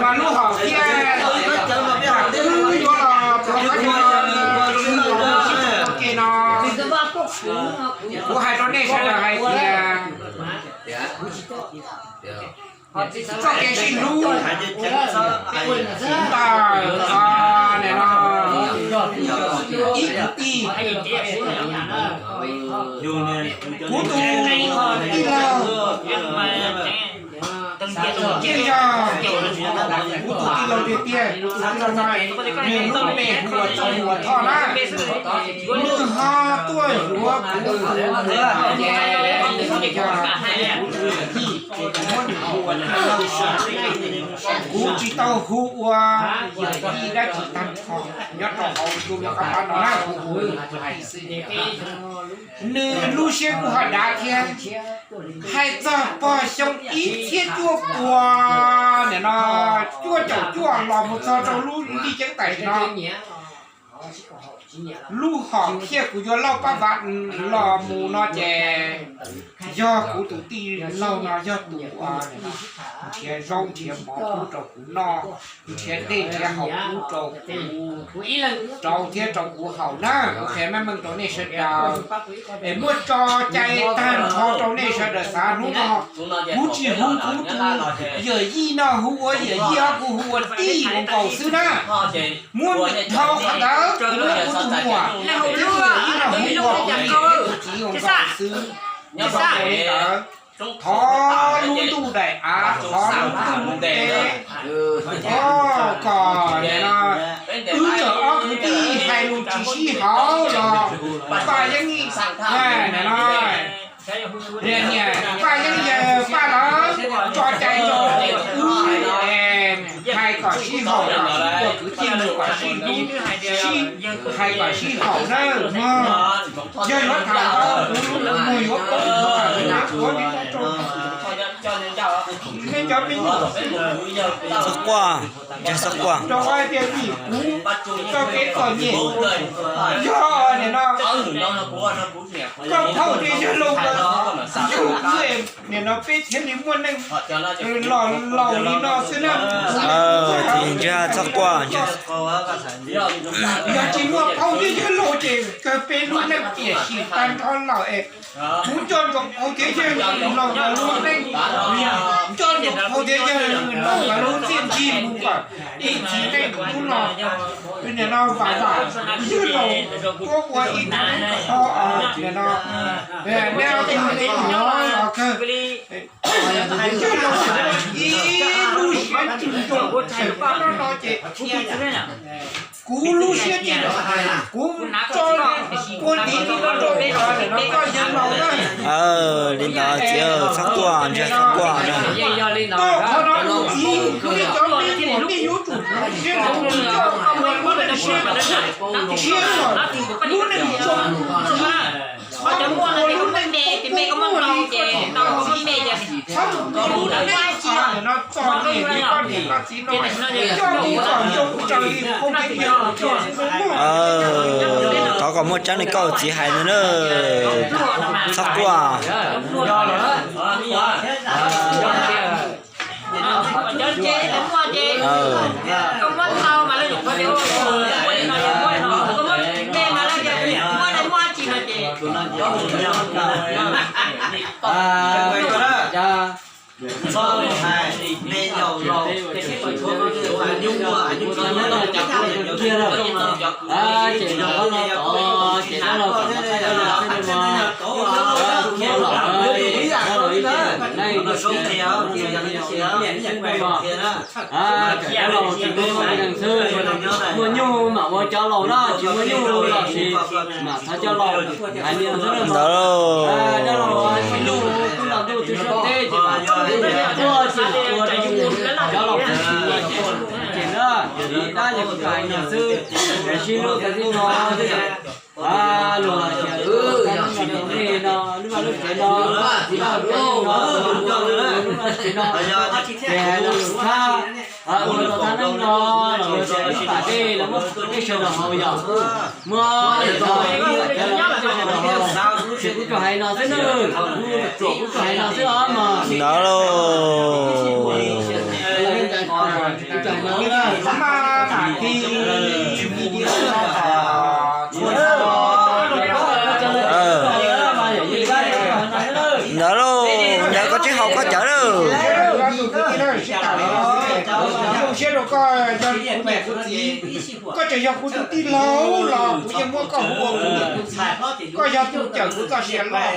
Mas lub hom thiab, wb yuav los rau qhov no, kuv hais rau nej sawv daws hais tias txoj kev sib hlub ntawm, nim no, ib kwv tij, kuv tus tij laug, yeej yog kuv tus tij laug tiag tiag, tus tij laug no nws lub npe hu ua Txooj Ua Thoj na, nws ho tuaj yuav kuv tus, kuv tsis tau hu ua yawm yij dab tsi tag nrho nyob rau hauv ntu me qab pab no na. Nws lub siab kuj ho dav thiab. Hais txog pog xyoo ib txhiab cuaj pua, nim no cuaj caum cuaj los mus txog rau lub lim ceeb tam sim no, lub hom phiaj kuv yuav lauj pab vam los mus no ces yog kuv tus tij laug no yog tus uas nrhiav zaub nrhiav mov pub rau kuv noj, nrhiav dej nrhiav haus pub rau kuv rau thiab rau kuv haus na. Kuv qhia meej meej rau nej sawv daws es muab tso cai tag nrho rau nej sawv daws xav. Hnub no kuv tsis hu kuv tus yawm yij no hu ua yawm yij os, kuv hu ua tij ua nkaus xwb na. Muab dhau qhov ntawd kuv muab kuv tus muam thiab tus yawm yij no hu ua kuv niam thiab kuv txiv ua nkaus xwb. Ua li ntawd, thov lub ntuj daim av, thov lub ntuj lub teb, thov kom wb txawm ob kwv tij hais lus tsis sib haum los Paj Yeeb, no, Paj Yeeb yawg Paj lawv tso cai rau wb, hais kom sib haum, ua kwv tij mus kom sib hlub, hais kom sib haum na mog. Yog yuav tham ntau kuv lub muag yuav poob, kuv yuav rau nej cov me nyuam. Txhob quaj, ntsia txhob quaj. Rau qhov tias vim kuv txoj kev txom nyem, yog nim no koj phaum tias yawg laus, yug kuv nim no peb thiaj li muaj neej los laus li no xwb na. Ntsia txhob quaj, ntsia. Yog tsis muaj phaum thiab yawg laus ces kawg peb lub neej tiam sis tag nrho lawm es kuv nco ntsoov phaum thiab yawg laus lawv lub neej, nco ntsoov phaum thiab yawg laus lawv lub txiaj ntsig mus kom ib txhis neej hnub no, nim no vam vam yawg laus tuaj ua ib tug qho, nim no, nej ua tus me nyuam los kawg, yawg laus ib lub siab ntsws nrog sawv daws no no ces kuv lub siab ces kuv tso ua tiv no rau koj yawg laus na. Li ntawd txiv, txhob quaj, ntsia txhob quaj na. Koj qhov no kuv txiv, kuv cov me nyuam nej yuav tsum siab ntsws, ua lub neej siab, siab kom lub neej zoo, txhob ua lub neej kuj kuj li, txhob ua lub neej no txom nyem li koj niam koj txiv no, coj kuv kom zoo raws li qhov kev cai. Thov kom muaj tseeb li koj txiv hais no na, txhob quaj. Cov laus tsis muaj neeg xwb, muaj nyuj mam ua cov laus na, tsis muaj nyuj los sis mam thov cov laus hais li no xwb na. Cov laus tsis muaj nyuj kuj los ntuj twb sab teb ces mam tuaj tsis mam ua rau cov laus tsis muaj ces na, yog li tab ces kuv hais li no xwb, sib hlub tas li no xwb. Luag tias, yog li no, lub vaj lub tsev no, lub vaj lub tsev no, lub vaj lub tsev no, ces hais los lus tshab, ua tau tag neej no los ua tau ib pam dej los muab peb sawv daws haus yom. Muab cov los peb sawv daws haus, ces kuv tsuas hais no xwb nawb, kuv tsuas kuv tsuas hais no xwb os mas. Ntawd lauj. Ntawd lauj, ntawd koj tsis haus koj cawv lawm. Koj tseem yog kuv tus tij laug los kuv yeej muab koj hu ua kuv, koj yog tus cawm kuv txoj sia loj.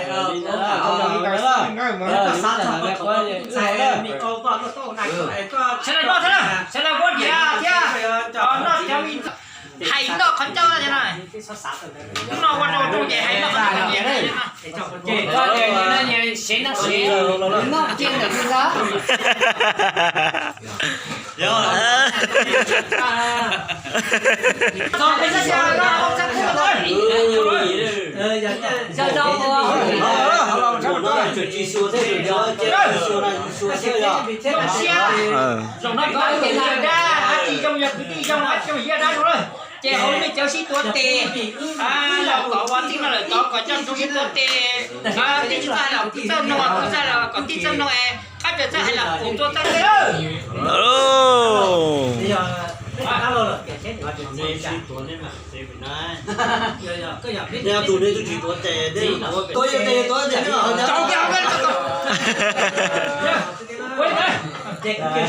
Hais noj qhov ncauj no, hnub no ua rau rau ces hais noj qhov ncauj no. Zoo no koj ces dab, dab tsis zoo yog kwv tij zoo, dab tsis zoo yog dab zoo lawm. Ces hauv nej cov sib tuav tes, los kom ua tij no lawm tod kom coj zoo sib tuav tes. Tij txawj hais los kuv txawj mloog, kuv txawj hais los kom tij txawj mloog es qab txawj hais los kuv txawj mloog.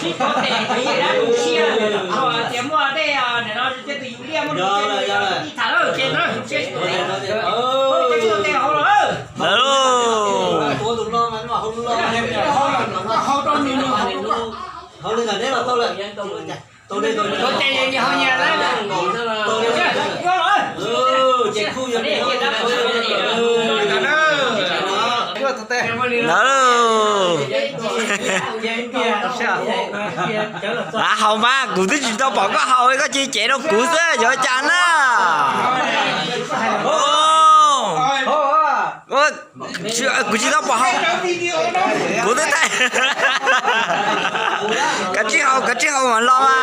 Sib tuav tes, dab mus sia, tias muaj dej no, cia tus yus liaj muaj tus cia tus yus ib tham lawm, ces no sia sib tuav tes hauv los. Tuav tes, ntawd lauj. Haus mas, kuv twb tsis tau pom koj haus, koj cia li cev rau kuv xwb, yuav cas na. Kuv tsis tau pom haus. Kuv twb thaij. Kav tsij haus, kav tsij haus mam los mas.